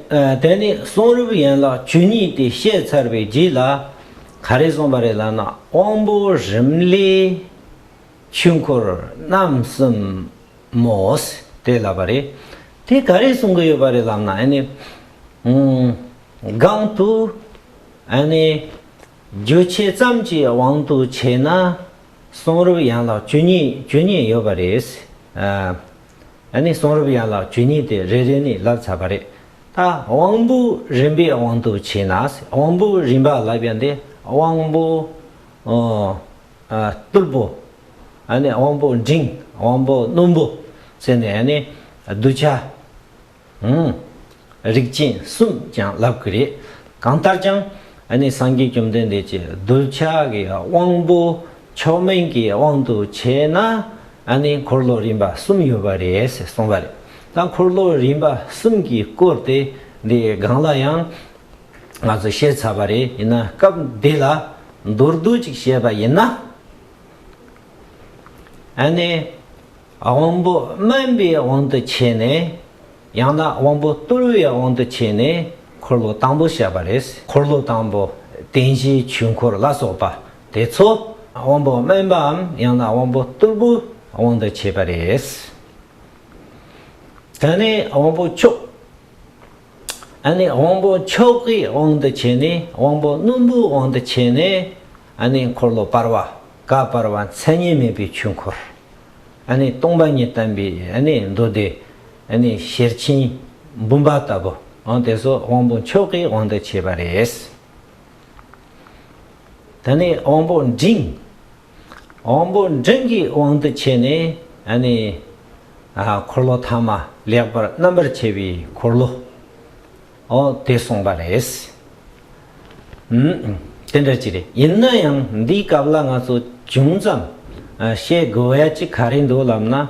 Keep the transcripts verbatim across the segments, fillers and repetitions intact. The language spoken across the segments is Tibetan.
ཨ། དེ་ནས་གསུང་རབ་ཡན་ལག་བཅུ་གཉིས་དེ་བཤད་ཚར་བའི་རྗེས་ལ། ག་རེ་གསུངས་པ་རེད་ལབ་ན། དབང་པོ་རིམ་ལས་ཆོས་འཁོར་རྣམ་གསུམ་མོ། དེ་ལབ་པ་རེད། དེ་ག་རེ་གསུང་གི་ཡོད་པ་རེད་ལབ་ན། ཨ་ནི། ཨུམ། གང་དུ། ཨ་ནི། རྒྱུ་ཆོས་ཙམ་གྱི་དབང་དུ་བྱས་ན། གསུང་རབ་ཡན་ལག་བཅུ་གཉིས། བཅུ་གཉིས་ཡོད་པ་རེད། ཨ། ཨ་ནི་གསུང་རབ་ཡན་ལག་བཅུ་གཉིས་དེ་རེ་རེ་ནས་ལབ་ཚར་བ་རེད། ད་དབང་པོ་རིམ་པའི་དབང་དུ་བྱས་ན། དབང་པོ་རིམ་པ་ལབ་ཡ་དེ་དབང་པོ། ཨོ། ཨ། རྟུལ་པོ། ཨ་ནི་དབང་པོ་འབྲིང་། དབང་པོ་རྣོན་པོ་ཟེར་ནས། ཨ་ནི་གདུལ་བྱ། ཨང་། རིགས་ཅན་གསུམ་ཀྱང་ལབ་ཀྱི་རེད། གང་ལྟར་ཀྱང་། ཨ་ནི་སངས་རྒྱས་བཅོམ་ལྡན་འདས་ཀྱིས་གདུལ་བྱ་གི་དབང་པོ་མཆོག་དམན་གྱི་དབང་དུ་བྱས་ན། ཨ་ནི་འཁོར་ལོ་རིམ་པ་གསུམ་ཡོད་པ་རེད་ཟེར་གསུངས་པ་རེད། ད་འཁོར་ལོ་རིམ་པ་གསུམ་གྱི་སྐོར་དེ་འདི་སྒང་ལ་ཡང་ང་ཚོ་བཤད་ཚར་བ་རེད། ཡིན་ན་སྐབས་འདི་ལ་མདོར་བསྡུས་ཅིག་བཤད་པ་ཡིན་ན། ཨ་ནི། དབང་པོ་དམན་པའི་དབང་དུ་བྱས་ནས། ཡང་ན་དབང་པོ་རྟུལ་བའི་དབང་དུ་བྱས་ནས་འཁོར་ལོ་དང་པོ་བཤད་པ་རེད། འཁོར་ལོ་དང་པོ་བརྟེན་བྱའི་ཆོས་འཁོར་ལ་སོགས་པ་དེ་ཚོ་དབང་པོ་དམན་པའམ་ཡང་ན་དབང་པོ་རྟུལ་པོའི་དབང་དུ་བྱས་པ་རེད། དེ་ནས་དབང་པོ་མཆོག་ཨ་ནི་དབང་པོ་མཆོག་གི་དབང་དུ་བྱས་ནས། དབང་པོ་རྣོན་པོའི་དབང་དུ་བྱས་ནས། ཨ་ནི་འཁོར་ལོ་བར་པ། བཀའ་བར་པ་མཚན་ཉིད་མེད་པའི་ཆོས་འཁོར། ཨ་ནི་སྟོང་པ་ཉིད་བསྟན་པའི་ཨ་ནི་མདོ་སྡེ། ཨ་ནི་ཤེར་ཕྱིན་འབུམ་པ་ལྟ་བུ། ཨང་། དེ་ཚོ་དབང་པོ་མཆོག་གི་དབང་དུ་བྱས་པ་རེད། དེ་ནས་དབང་པོ་འབྲིང་། དབང་པོ་འབྲིང་གི་དབང་དུ་བྱས་ནས། ཨ་ནི། ཨ། འཁོར་ལོ་ཐ་མ་ལེགས་པར་རྣམ་པར་ཕྱེ་བའི་འཁོར་ལོ། ཨོ། དེ་གསུངས་པ་རེད། ཨུམ། དེ་འདྲ་ཅིག་རེད། ཡིན་ན་ཡང་འདིའི་སྐབས་ལ་ང་ཚོ་ཅུང་ཙམ། ཨ། བཤད་དགོས་ཡ་ཅིག་ག་རེ་འདུག་ལབ་ན། ཨ།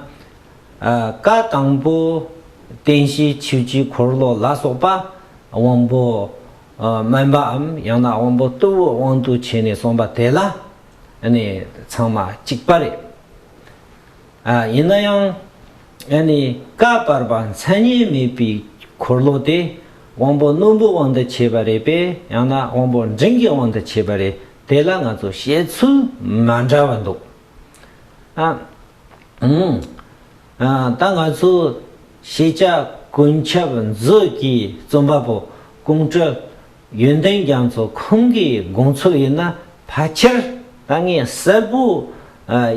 བཀའ་དང་པོ་བརྟེན་བྱའི་ཆོས་ཀྱི་འཁོར་ལོ་ལ་སོགས་པ་དབང་པོ། ཨ། དམན་པའམ་ཡང་ན་དབང་པོ་རྟུལ་པོའི་དབང་དུ་བྱས་ནས་གསུངས་པ་དེ་ལ། ཨ་ནི་ཚང་མ་གཅིག་པ་རེད། ཨ། ཡིན་ན་ཡང་། ཨ་ནི་བཀའ་བར་པ་མཚན་ཉིད་མེད་པའི་འཁོར་ལོ་དེ་དབང་པོ་རྣོན་པོའི་དབང་དུ་བྱས་པ་རེད་པས། ཡང་ན་དབང་པོ་འབྲིང་གི་དབང་དུ་བྱས་པ་རེད། དེ་ལ་ང་ཚོ་བཤད་ཚུལ་མ་འདྲ་བ་འདུག། ཨ། ཨང་། ཨ། ད་ང་ཚོ་ཤེས་བྱ་ཀུན་ཁྱབ་མཛོད་ཀྱི་རྩོམ་པ་པོ་ཀོང་སྤྲུལ་ཡོན་ཏན་རྒྱ་མཚོ་ཁོང་གི་དགོངས་ཚུལ་ཡིན་ན། ཕལ་ཆེར་ད་ངས་གསལ་པོ། ཨ།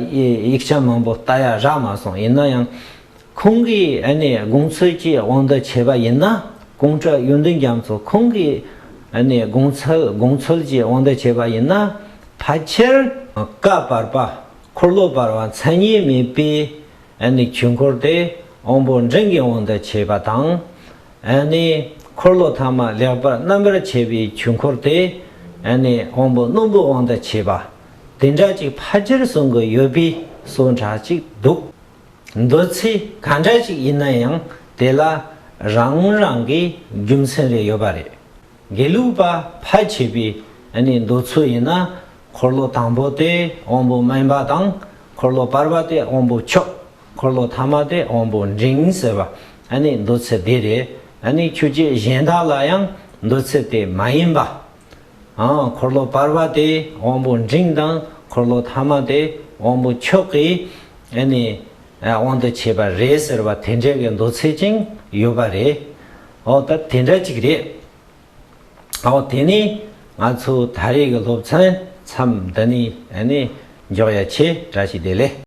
ཡིག་ཆ་མང་པོ་ལྟ་ཡ་རག་མ་སོང་། ཡིན་ན་ཡང་ཁོང་གི་ཨ་ནི་དགོངས་ཚུལ་གྱི་དབང་དུ་བྱས་པ་ཡིན་ན། ཀོང་སྤྲུལ་ཡོན་ཏན་རྒྱ་མཚོ་ཁོང་གི་ཨ་ནི་དགོངས་ཚུལ། དགོངས་ཚུལ་གྱི་དབང་དུ་བྱས་པ་ཡིན་ན། ཕལ་ཆེར་བཀའ་བར་པ། འཁོར་ལོ་བར་པ་མཚན་ཉིད་མེད་པའི་ཨ་ནི་ཆོས་འཁོར་དེ་དབང་པོ་འབྲིང་གི་དབང་དུ་བྱས་པ་དང་། ཨ་ནི་འཁོར་ལོ་ཐ་མ་ལེགས་པར་རྣམ་པར་ཕྱེ་བའི་ཆོས་འཁོར་དེ་ཨ་ནི་དབང་པོ་རྣོན་པོའི་དབང་དུ་བྱས་པ། དེ་འདྲ་ཅིག་ཕལ་ཆེར་གསུང་གི་ཡོད་པའི་བཟོ་འདྲ་ཅིག་འདུག། འདོད་ཚུལ་ག་འདྲ་ཞིག་ཡིན་ན་ཡང་དེ་ལ་རང་རང་གི་རྒྱུ་མཚན་རེ་ཡོད་པ་རེད། དགེ་ལུགས་པ་ཕལ་ཆེ་བའི་ཨ་ནི་འདོད་ཚུལ་ཡིན་ན། འཁོར་ལོ་དང་པོ་དེ་དབང་པོ་དམན་པ་དང་། འཁོར་ལོ་བར་པ་དེ་དབང་པོ་མཆོག། འཁོར་ལོ་ཐ་མ་དེ་དབང་པོ་འབྲིང་ཟེར་བ། ཨ་ནི་འདོད་ཚུལ་དེ་རེད། ཨ་ནི་ཆོས་བརྒྱུད་གཞན་དག་ལ་ཡང་འདོད་ཚུལ་དེ་མ་ཡིན་པ། ཨང་། འཁོར་ལོ་བར་པ་དེ་དབང་པོ་འབྲིང་དང་། འཁོར་ལོ་ཐ་མ་དེ་དབང་པོ་མཆོག་གི་ཨ་ནི་དབང་དུ་བྱས་པ་རེད་ཟེར་བ་དེ་འདྲ་གི་འདོད་ཚུལ་ཅིག་ཡོད་པ་རེད། འོ། ད་དེ་འདྲ་ཅིག་རེད། འོ། དེ་ནས་ང་ཚོ་ད་རེས་ཀྱི་སློབ་ཚན་མཚམས་འདི་ནས་ཨ་ནི་འཇོག་ཡ་བྱེད། བཀྲ་ཤིས་བདེ་ལེགས།